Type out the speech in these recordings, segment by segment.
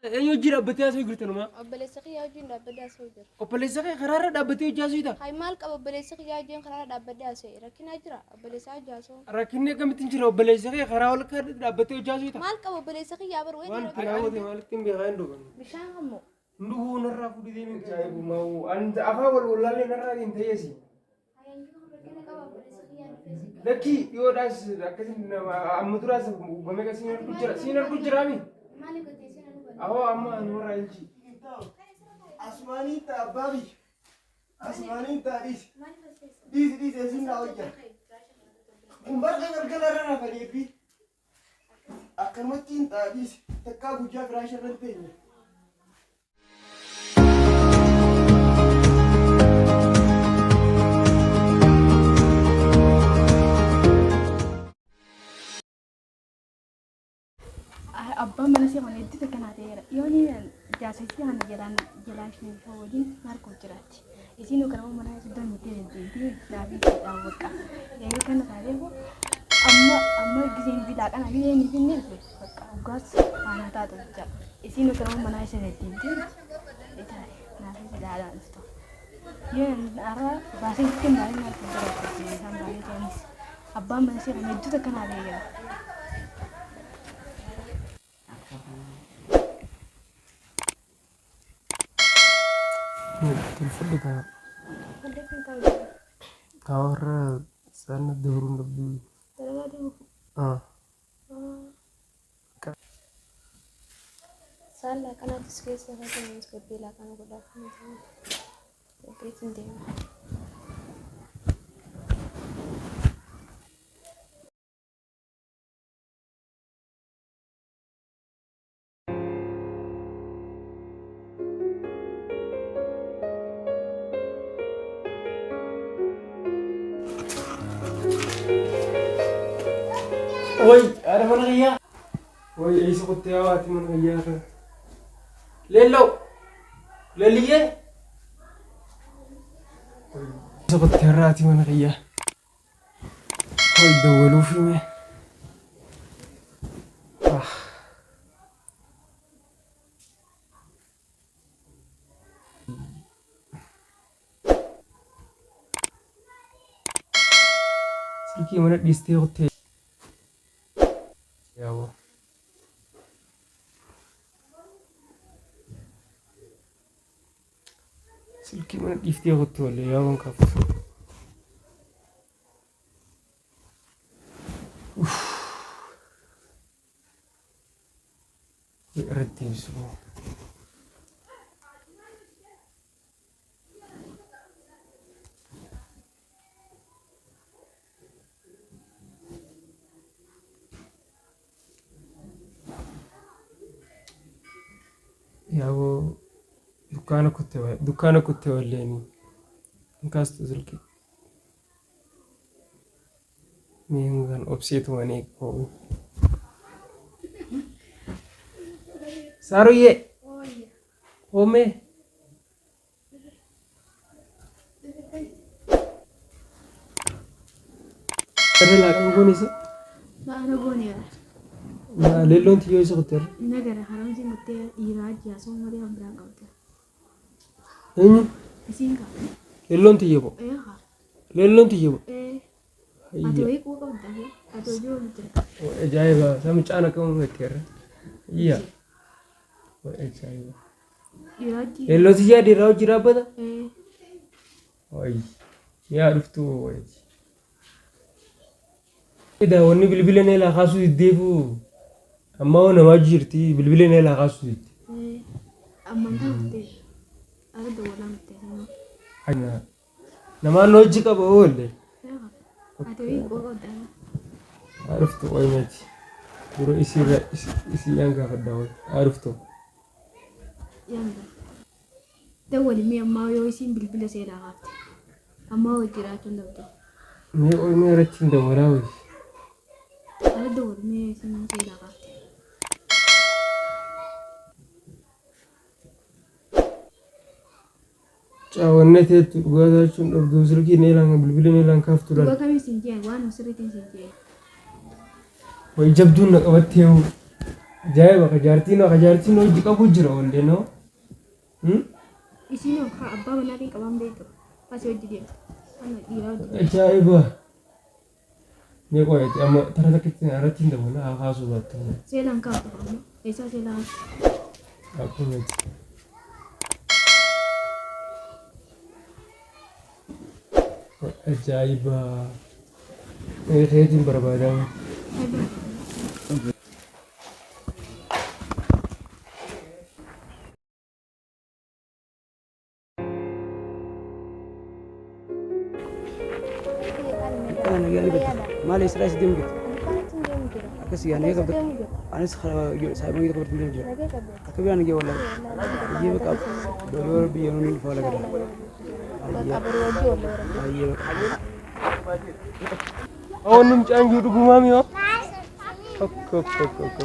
Eenyu hojii dhaabbatee haasa'u jirta numaa? Obboleessa kiyyaa wajjin dhaabbadhee haasa'u jira. Obboleessa kee karaarra dhaabbatee hojii haasa'u Hay maal qaba obboleessa kiyyaa wajjin karaarra dhaabbadhee haasa'e rakkinaa jira obboleessa hojii haasa'u. Rakkinni akkamittiin jira obboleessa kee karaa ol kan dhaabbatee hojii haasa'u Maal qaba obboleessa kiyyaa bar Waan itti raawwate maalitti hin beekaa hin dhugan. Bishaan hammoo. Nduguu narraa fuudhee deemee ajaa'ibu maa'u. Afaan wal wallaallee narraa hin ta'eesi. Lakkii dhiyoodhaas akkasiin amma duraas gomee kan siin argu jira siin argu jiraami. Maaliif gatee siin argu? Ahoo amma nurraa ilchi. Asmaanii ta'a abbaa biyya. Asmaanii ta'a dhiisi. Dhiisi dhiisi eessin naa hojja. Kun barqa galgala irra rafa deebii. Akkanumatti hin ta'a dhiisi. Takkaa guyyaa firaasha irra hin teenye. Abbaan mana see kun hedduu takka naa ta'eera. Yoon jaarsa isii kana jalaan jalaan isheen waliin narkuuf jiraatti. Isiin kanuma mana iddoo mitee deddeebi'ee naaf jedhaa bakka. Eega kana taateefu amma amma giseen bilaa kana biyya inni finne bakka dhugaas aanaa taatu jecha. Isiin kanuma mana isa deddeebi'ee naaf jedhaa dhuftu. Yoon har'a baasee ittiin baay'ee narkuuf jiraatti isaan baay'ee ta'anis. Abbaan mana see kun hedduu takka naa ta'eera. Tolfadhu kaa. Kaa warra isaan dabruun dhabduu. Dalagaa deemuuf. Ah. Saan laaqanaatis keessa fayyadamuun gabbee laaqana godhaa kan ta'an. Gabbeetiin deema. Oi, haadha mana kiyyaa. Oi, eessa kuttee hawaati mana kiyyaa kana. Leelloo. Leelliyyee. Eessa kuttee har'aati mana kiyyaa. Oi, dawwaluuf hime. Ah. Silkii mana dhiistee kuttee. Yaaboo. Silkii mana dhiiftee kuttee wallee yaaboon kaaftu. Irratti ibsu. Yaaboo dukkaana kutte dukkaana kutte walleeni. Inkaastu silkii. Miin kan obseetu ani koo. Saaruyyee. Hoomee. Irra laaqama goone isa. Laaqana gooneera. Leelloon tiyyoo isa kutte irra. Nagara haramsi muttee dhiiraa jaasoo malee kan biraan qabde. Eenyu? Isiin qaba. Leelloon tiyyoo bo. Ee haa. Leelloon tiyyoo bo. Ee. Ati wayii quba qabda. Ati hojii ooltu jira. Ajaa'iba! Isa mucaan akkam uummatte irra. Iyya. Ajaa'iba! Dhiiraa hojii. Leelloo tiyyaa dhiiraa hojii dhaabbata? Ee. Wayi. Yaa dhuftuu wayi. Edaa wanni bilbila neelaa kaasuu diddeefu ammaa hoo namaa jirti bilbila neelaa kaasuu didde. Ee. Ammantaa muttee. Ara dawwalaa muttee. Namaan hojii qaba oolle. Ee haa. Ati wayii quba qabda. Haa dhuftu wayi mati. Dura isiirra isiidhaan gaafadha wayi. Haa dhuftu. Yaanda. Dawwali mee ammaa yoo isiin bilbila seeraa kaafte. Ammaa hojii jiraachuu hin dhabdu. Mee wayi mee irratti hin dawwalaa wayi. Ara dawwali mee isiin seeraa kaafte. Caawwanne teettu dhugaa taachuun dhabdu silkii neelaan bilbila neelaan kaaftu Dhugaa laal. kamiin siin jeen waan sirriitiin siin jeen. Wayi jabduun na qabattee hoo. Ajaa'iba kajaartiin kajaartiin hojii qabu jira oollee noo. Isiin abbaa manaatiin qaban beektu. Asii hojii deemtu. Ana dhiiraa hojii. Ajaa'iba. Mee qo'eeti amma tara takkitti irratti hin dabalaa haa kaasuu baattu. Seelaan kaa'u amma. Eessaa seelaan? Akkuma ajaa'iba. Keetiin barbaadamu. Maal eessaa si deemu jirtu? Akkas yaanee qabda. Anis saayiboo yoo qabdu deemu jira. Akka biraan gee walaa. Biyyee baqa doloo biyya nuuni dhufa wala gada. Ayyee baqa. Awwan mucaan jiru dhugumaa mi'oo? Ok ok ok ok.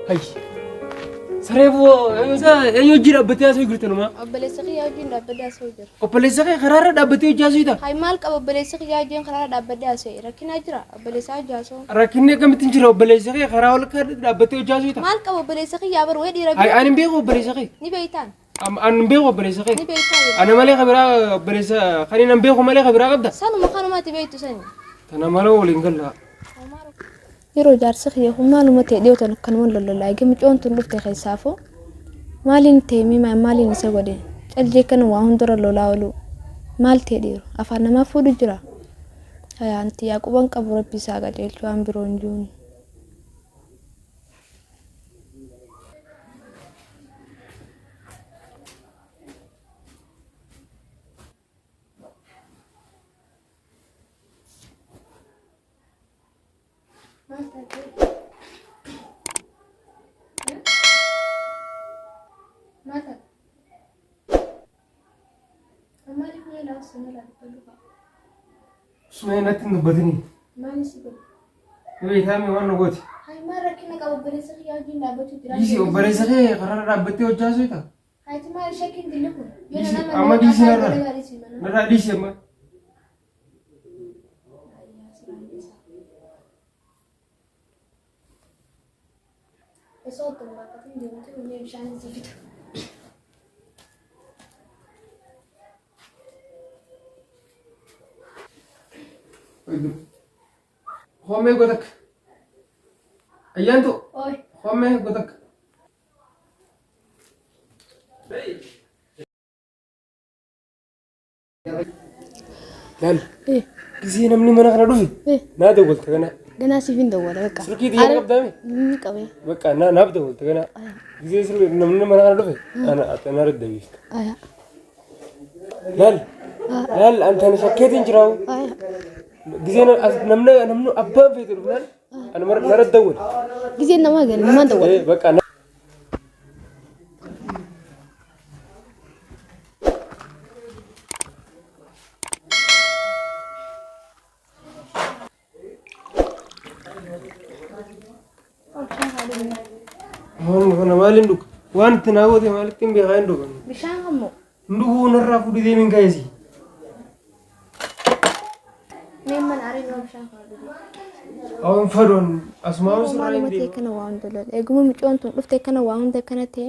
Hay. Saree bu'oo eenyu hojii dhaabbatee haasa'u jirtu numa? Obboleessa kiyyaa wajjin dhaabbadhee haasa'u jira. Obboleessa kee karaarra dhaabbatee hojii haasa'u ta'a? Hay maal qaba obboleessa kiyyaa wajjin karaarra dhaabbadhee haasa'e rakkinaa jira obboleessa hojii haasa'u. Rakkinni akkamittiin jira obboleessa kee karaa ol dhaabbatee hojii haasa'u ta'a? Maal qaba obboleessa kiyyaa bar wayii dhiira Hay ani hin beeku obboleessa kee. Ni beektaan. Ani hin beeku obboleessa kee. Ni beektaa. Ana malee kabiraa obboleessa kan hin beeku malee kabiraa qabda. Sanuma kanumaatti beektu sani. Tana malee waliin galla. Yeroo jaarsi kiyya kun maaluma ta'e dhiyootan akkanuma lollolaa egaa micoon tun dhufte keessaafuu maaliin ta'e mimaa maaliin isa godhe caljee kana waa hundura lolaa oolu maal ta'e dhiiru afaan namaa fuudhu jira. Hayaanti Yaaquban qabu rabbi isaa qajeelchu waan biroo hin jiruun. Sumee natti hin dubbatini. Beekaame waan nu gooti. Dhiisi obboleessa kee karaarra dhaabbattee hojii haasa'u ta'a. Amma dhiisi narraa. Narraa dhiisi amma. Hoomee gotak. Ayyaantu. Hoomee gotak. Laal. Gisee namni mana kana dhufe. Naa dawwalte kana. Ganaa siif hin dawwala bakka. Silkii xiyyaara qabdaame? Ni qabee. Bakka naaf dawwalte kana. Gisee namni mana kana dhufe. Ana ana raddabiifta. Laal. Laal antani shakkeetiin jiraawu. Gisee namni namni abbaan feete dhufnaan ana nara dawwale. Gisee namaa gala namaan dawwala. Bakka. Kana maaliin dhuga? Waan itti naa goote maalitti hin beekaa hin dhugan. Bishaan hammoo. Dhuguu narraa fuudhee deemiin kaayesi. Meemman aariin bishaan kana dhugu. Awwan fadoon asumaan sirraa hin Maaluma ta'e deemu. kana waa hunda lola. Eeguma micoon tun dhufte kana waa hunda kana ta'e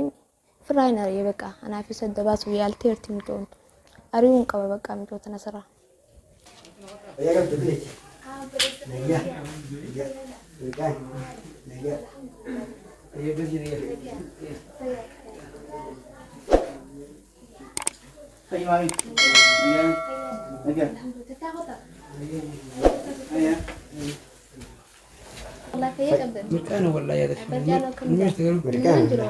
firraa hin ari'ee baqa. Anaaf isa adda baasu yaalteerti micoon tun. Ari'uun qaba baqa micoo tana sirraa. Mirqaana wallaahi yaadatu.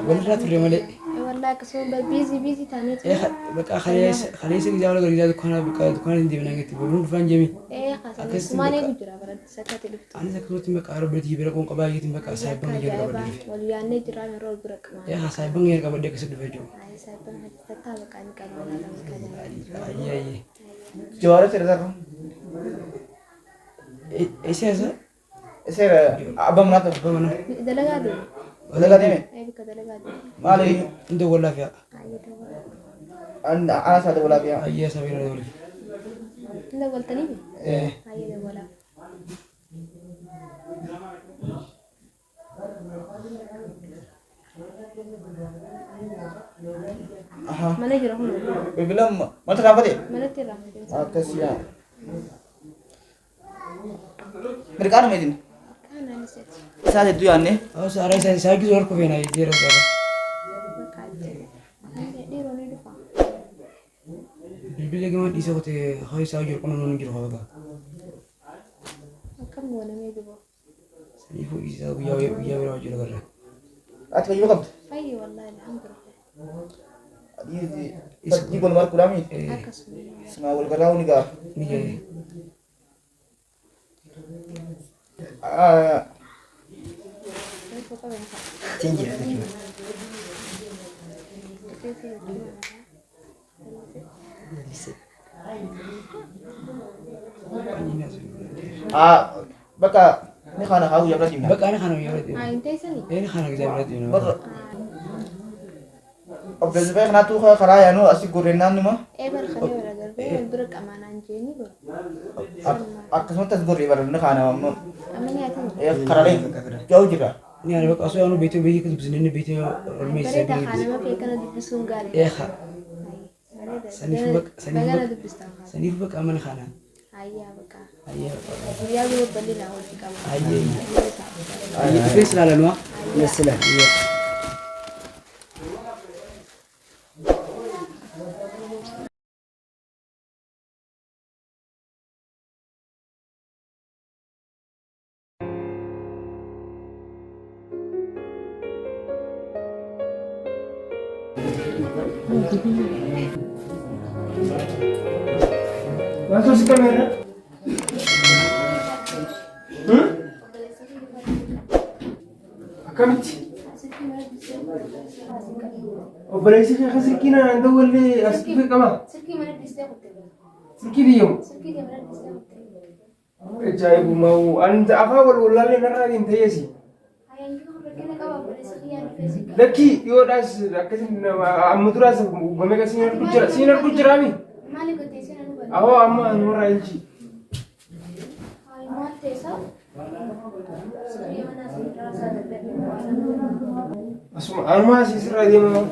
Walirraa turre malee. Wallaahi akkasuma biizii biizii taanee Bakka kaleessa gizaa wal gargaaraa dukkaana bakka dukkaana hin deemnaa gatti boruun dhufaan jemi. Akkasumaan eegu jira baratti sakkati dhuftu. Anis akkasumatti bakka haroo bira qoon qabaa jeetiin bakka saayibban gayyaa qabadde dhufe. Wal yaannee jira yeroo wal bira qabaa. Yaa saayibban gayyaa qabadde akkasii dhufe jiru. Saayibban tattaa bakka ni qabaa. Ayyee ayyee. Jawaara sirra sarara. Eessa eessa? Seera abbaa manaa ta'u. Abbaa manaa. Dalagaa deema. Dalagaa deeme. Bakka dalagaa deema. Maali? Hin dawwallaaf yaa. Ayyee dawwala. Ana isaa dawwalaaf yaa. Ayyee isaa bira dawwalaaf. Hin dawwaltanii? Eh. Ayyee dawwalaaf. Mana jira kun. Bilbila mata raafate? Manatti raafate. Akkas yaa. Mirqaanuma isin. Kaanaan isatti. Isaa hedduu yaadne. Awwa saaraa isaa isaa gisuu harku feena jeera saaraa. Dhiiroo ni dhufa. Bilbila gama dhiisa kutee haa isaa jiru qunnamuu hin jiru haa bakka. Akkam goonamee duboo. Saniifuu isaa guyyaa guyyaa biraa hojii agarra. Ati fayyuu qabda. Fayyi wallahi alhamdulillah. Fakkii golma harkuudhaami. Akkasuma. Sinaa wal garraa ni gaaf. Ni jee. Reefu qaban fa'a. Siin jira jechuudha. Bakka ni kana haa guyyaa bira deemna. Bakka ani kana guyyaa bira deemna. Haa hin teessanii? Ee ni kana guyyaa bira deemna. Bakka obboleessi fa'i kanaatu karaa yaanu asii gorrennaan numa. Ee bara kana wal agarree wal bira qamaanaan jeeni bara. Akkasumatti as gorree bara ni kana amma. Amma nyaatanii? Karaalee gahu jira. Ni ani bakka osoo yaanu beektuu beekii dubbisne inni beektuu olmeessee. Bareedaa kaanama kee kana dubbisuun gaarii. Ee haa. Saniif bakka saniif Bagana bakka dubbistaan haa. saniif bakka amma ni kana. Ayyaa bakka. Ayyee. Guyyaa biroo bal'inaa wajji qaba. Ayyee. Ayyee dhufee silaa laluwa. Sila. Ayyee. Maaltu si kameera? Akkamitti? Obboleessi kee kan silkii naan dawwallee as dhufee qaba. Silkii mana dhiistee kutte. Silkii biyyamu. Silkii mana dhiistee kutte. Ajaa'ibuma ani afaan wal wallaallee narraa hin ta'eesi. Lakkii dhiyoodhaas akkasiin amma duraas gomee kan siin argu jira siin argu jiraami. Maali gootee siin anu bala? Awoo amma nurraa inchi. Maal teessaa? Silkii mana asirraa isaa darbee. Asuma anumaa asii sirraa deema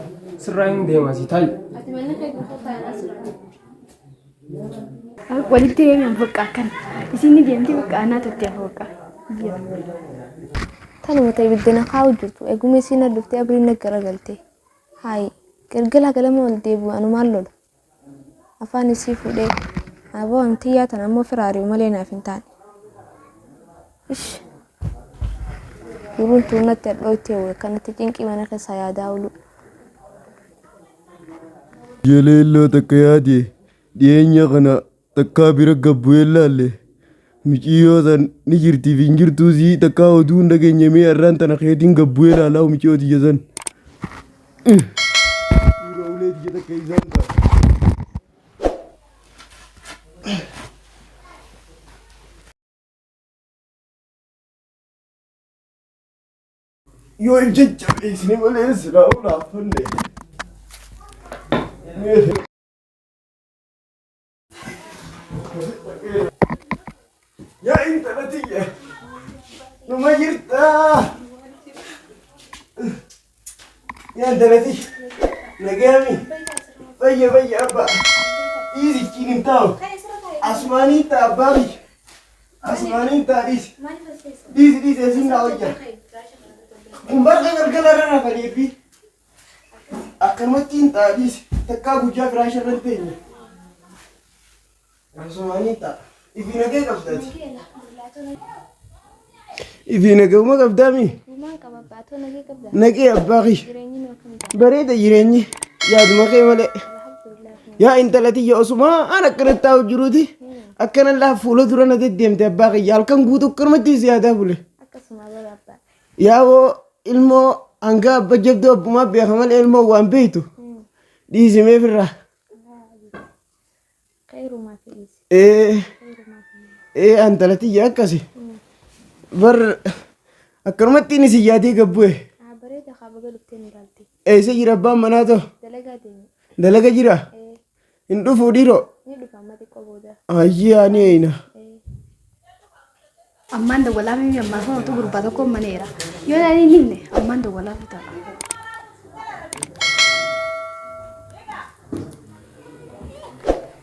sirraa hin deema asii taayi. Ati manni kee guutuu taa'an asirraa. Walitti deebi'an bakka akkana. Isin ni deemti bakka anaa tutti hafa bakka. Tanuma ta'e biddena kaa'u jirtu eegumsi isiin dhuftee abriin garagalte. Haayi galgala galama ol deebi'u anumaan lola. Afaan isii fuudhee aboo antiyyaa tan ammoo firaari'u malee naaf hin taane. Ish Duruun tuunatti hadhooytee wayii kanatti cinqii mana keessaa yaadaa oolu. Jaleelloo takka yaade dhiyeenya kana takkaa bira gabbu'ee laalle miciyyoo san ni jirtii fi hin jirtuu sii takkaa oduu hin dhageenye mee har'aan tana keetiin gabbu'ee laalaa miciyyoo tiyya san. Dhiiroo ulee tiyya takka isaan ta'a. Yoo hin jajjabeessine malee silaa ulaafanne. Yaa intala tiyya numa jirtaa. Yaa intala tiyya nagaami fayya fayya abbaa dhiisichiin hin taa'u asumaanii ta'a abbaa biyya asumaanii ta'a dhiisi dhiisi dhiisi eessin naa hojja kun barqa galgala irra rafanii fi akkanumatti hin ta'a dhiisi takkaa guyyaa firaasha irra hin teenye asumaanii ta'a ifi nagee qabdaati. Ifi nagahuma qabdaami Gumaan qaba baatoo nagee qabda. naqee abbaa kiyya Jireenyi nu akkam jira? bareeda jireenyi yaaduma kee malee. Alhamdulillah. Yaa intala tiyya osuma an akkana taa'u jiruuti akkana laa fuula dura na deddeemte abbaa kiyya halkan guutuu akkanumatti si yaadaa bule. Akkasuma bara abbaa. Yaaboo ilmoo hanga abba jabduu abbumaa beeka malee ilmoo waan beektu dhiisimee firraa. Khayrumaa fi dhiisi. Ee Khayrumaa fi. Ee antala tiyya akkasi. Bar akkanumatti inni si yaadee gabbu'e. Haa bareeda haa baga dhuftee nu ilaalte. Eessa jira abbaan manaa ta'u? Dalagaa deeme. Dalaga jira? Ee Hin dhufuu dhiiroo? ni dhufa amma xiqqoo booda. Ayyee ani eeyna. Ee. Ammaan dawwalaa mimi ammaa kun utuu gurbaa tokko maneera. Yoo naan hin himne ammaan dawwalaa fi ta'a.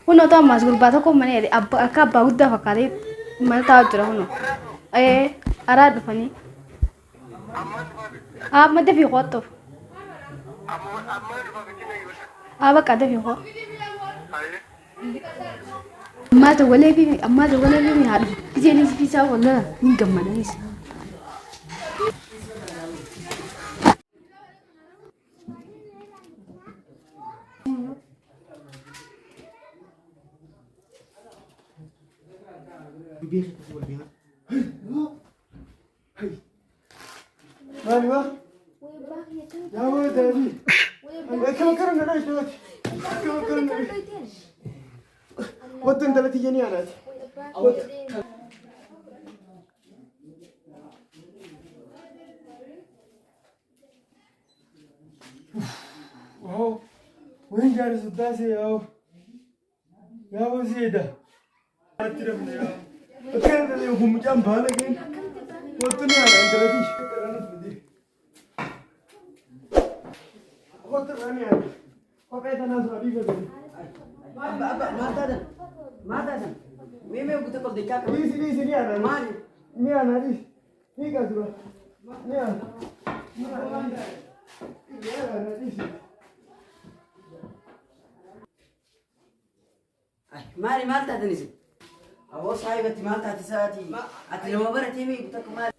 Kunoo ta'u ammaas gurbaa tokko maneera akka abbaa guddaa fakkaatee mana taa'u jira kunoo. Ee araa dhufanii. Amma dafii kottu. Haa bakka dafii koo. Ammaa dawwalee fi ammaa dawwalee fi haa dhufu. Isheenis fi isaa wal hin gammadanis. Maali waa? Yaa waa daadii. Akkam akkana na dhoyte waati. Akkam akkana na dhoyte. Wattu intala tiyya ni aanaati. Wattu. Wow. Wayin jaarsa soddaa see yaa'u. Yaa'u seeda. Natti dafne yaa'u. Akkana ta'e kun mucaan baala ga'e. Wattu ni aana intala tiyya. Wattu irraa ni aana. Kophee tanaas waa dhiifatanii. Abba abba maal taatan? Maal taatan? Mee mee guutuu qabdi chaa qabdi. Dhiisi dhiisi ni aana. Maali? Ni aana dhiisi. Ni qasura. Ni aana. Ni aana dhiisi. Ni aana dhiisi. Maali maal taatan isin? Awoo saahibatti maal taate sa'aatii? Ati nama baratee mee takka maali?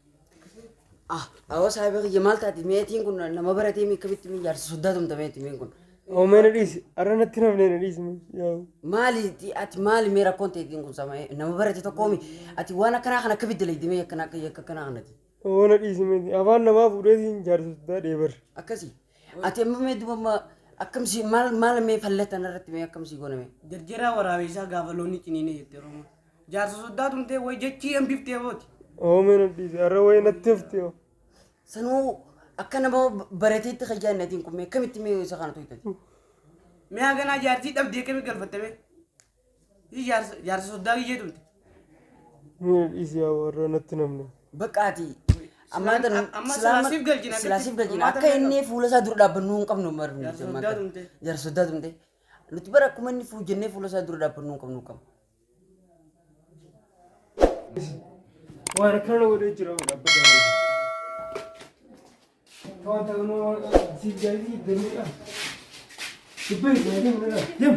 Ah, awoo saahiba kiyya maal taate meetiin kun nama baratee mee akkamitti mee jaarsa soddaa tumta meeti meen kun? Oo mee na dhiisi. Har'a natti nafne na dhiisi. Yaa'u. Maali ati maali mee rakkoon teetiin kun sama nama barate tokkoomi ati waan akkanaa kana akkamitti dalagde mee akkana akka yakka akkanaa kanati? Oo na dhiisi mee. Afaan namaa fuudheetiin jaarsa soddaa dheebar. Akkasi. Ati amma mee duba amma akkamsi maal maal mee fallatan irratti mee akkamsi goone mee? Jarjaraa waraabeessaa gaafa loonni ciniine jette Oromoon. Jaarsa soddaa tumtee wayi jechii hambiftee booti. Oo mee na dhiisi. Har'a wayii natti hafte yoo. Sanuu akka nama barateetti kayyaan natiin kun mee akkamitti mee isa kana toytati? Mee haganaa jaartii dhabdee akkamii galfatte mee? Jaarsa jaarsa soddaa kiyyee tumte. Mee na dhiisi yaa'u har'a natti namne. Bakka ati ammaa tan Amma silaa siif galchina silaa siif galchina akka inni fuula isaa dura dhaabbannu hin qabnu marni. Jaarsa soddaa tumte. Jaarsa soddaa tumte. Nuti bara akkuma inni fuu jennee fuula isaa dura dhaabbannu hin qabnu qabnu. Waan akkana na godhee jira dhaabbata. Waan ta'u siif jaalii dandeedha. Dubbee deem deem.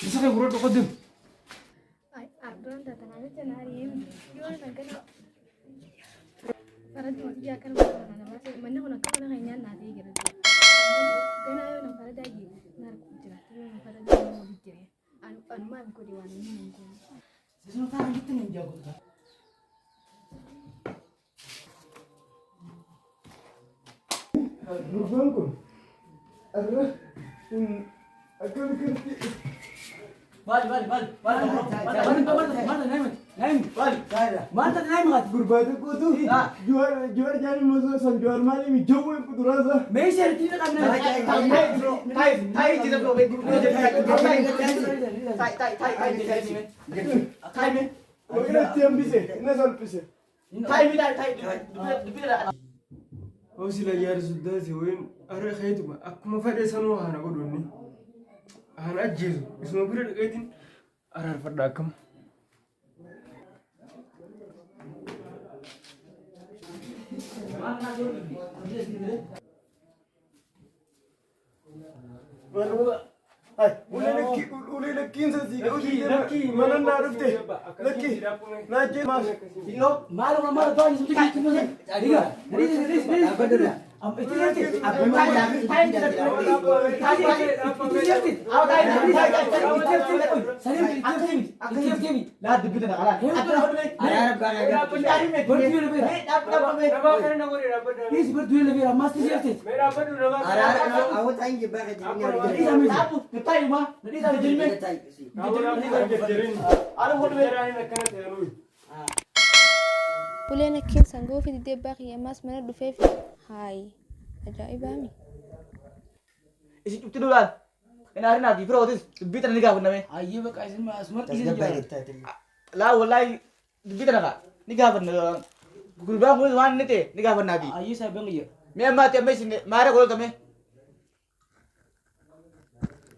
Isa kee gurra dhoko deem. Ardaan taatanaa jecha naariin yoo na gana faraddi mootii akkana mana kana baasee manni kun akka mana keenyaa naatee jira. Ganaa yoo na faradaa jiru na argu jira. Yoo na faradaa jiru waliin jira. Anumaaf godhe waan inni hin goone. Gurbaan kun har'a akkam akkamitti Maali maali maali maali maali maali maali naayim naayim maali maal taate naayim haati. Gurbaa xiqqootu Jawaar Jawaar jaanii mosoo san Jawaar maali mijawwee kuduraasa. Mee seertii qabna. Waqinatti hambise na salphise. Oo sila jaarsa soddaa see wayin har'a keetuma akkuma fedhe sanuu haana godhu inni. Haana ajjeesu isuma bira dhaqeetiin araarfadha akkam. Ulee lakkiinsa sii qabu mana naa dhufte lakki naa jee maas. Maaluma maal baay'ee sun Uleen akkiin sangoo fi didee abbaa kiyya ammaas mana dhufeef haayi ajaa'ibaami. Isin cufti duudhaan hin aarinaati firootis dubbii tana ni gaafanname. Ayyee bakka isin asuma dhiisee jira. Laa wallaahi dubbii tana kaa ni gaafanna. Gurbaan kunis waan inni ta'e ni gaafannaati. Ayyee saayiban kiyya. Mee ammaatti amma isin maara godhatame.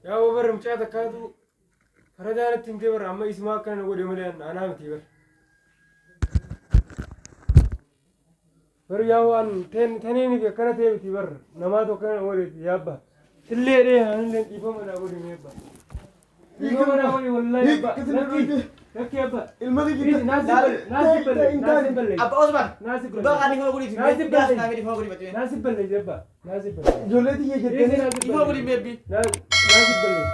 Yaa bara mucaa takkaatu faradaan itti himtee bara amma isumaa akkana na godhe malee anaa miti bara. Bara yaa waan taneen fi akkana ta'e miti bara namaatu akkana na godhe yaabba. Sillee dhee aanillee dhiifama naa godhe mee abba. Dhiifama naa godhe wallaahi abba. Lakki lakki abba. Ilma kiyya Naasii ballee naasii ballee. Abba Osman. Naasii Gurbaa ballee. kaan dhiifama godhiif. Naasii ballee. Naasii dhiifama godhiif. Naasii ballee abba. Naasii ballee. Ijoollee tiyya jettanii Dhiifama godhiif meebbi. Naasii ballee.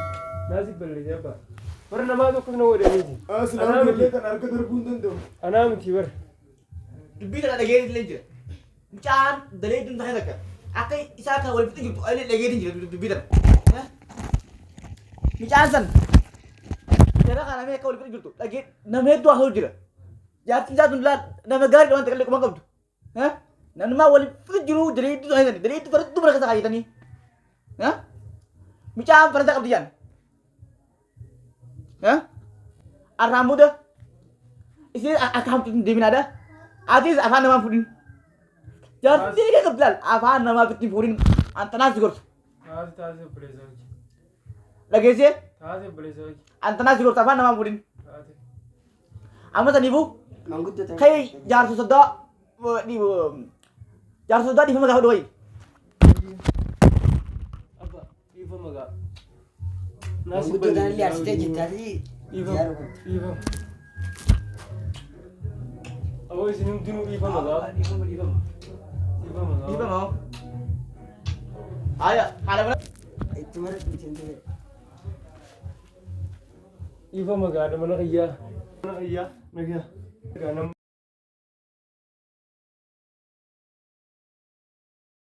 Naasii ballee abba. Bara namaatu akkana na godhe miti. Silaa ijoollee kana harka darbuu hin danda'u. Anaa miti bara. Dubbii tana dhageetii illee jira. Mucaan daleeduun ta'e takka akka isaa kan wal fixu jirtu illee dhageetiin jira dubbii tana. Mucaan san jara kana mee akka wal fixu jirtu dhagee nama hedduu haasa'u jira. Jaartiin isaa tun nama gaarii waan ta'e quban qabdu. Namni wal fixu jiru daleedduu ta'e sani daleedduu faraddu bara keessa kaayatanii. Mucaan farda qabdi jaan. Arraan booda isin akka hamtu hin deeminaadha. Atis afaan namaa fuudhin. Jaartiin deegee qabdi laal afaan namaa fitti fuudhin antanaas si gorsu. Taasii taasii obboleessa hojii. Dhageessee Taasii obboleessa hojii. antanaas si gorsu afaan namaa fuudhin. Taasii. Amma saniifuu kai jaarsa soddaa jaarsa soddaa dhiifama gaafa dhuwayi. Abba dhiifama gaa. Manguddoo tanallee arsitee jirtaatii Dhiifama. Dhiifama. Aboo isin hundinuu dhiifama gaa. Dhiifama dhiifama. Dhiifama gaa. Dhiifama hoo. Haaya haala mana. Itti mara dhufte. Dhiifama gaa mana kiyyaa. Mana kiyyaa. Mana kiyyaa.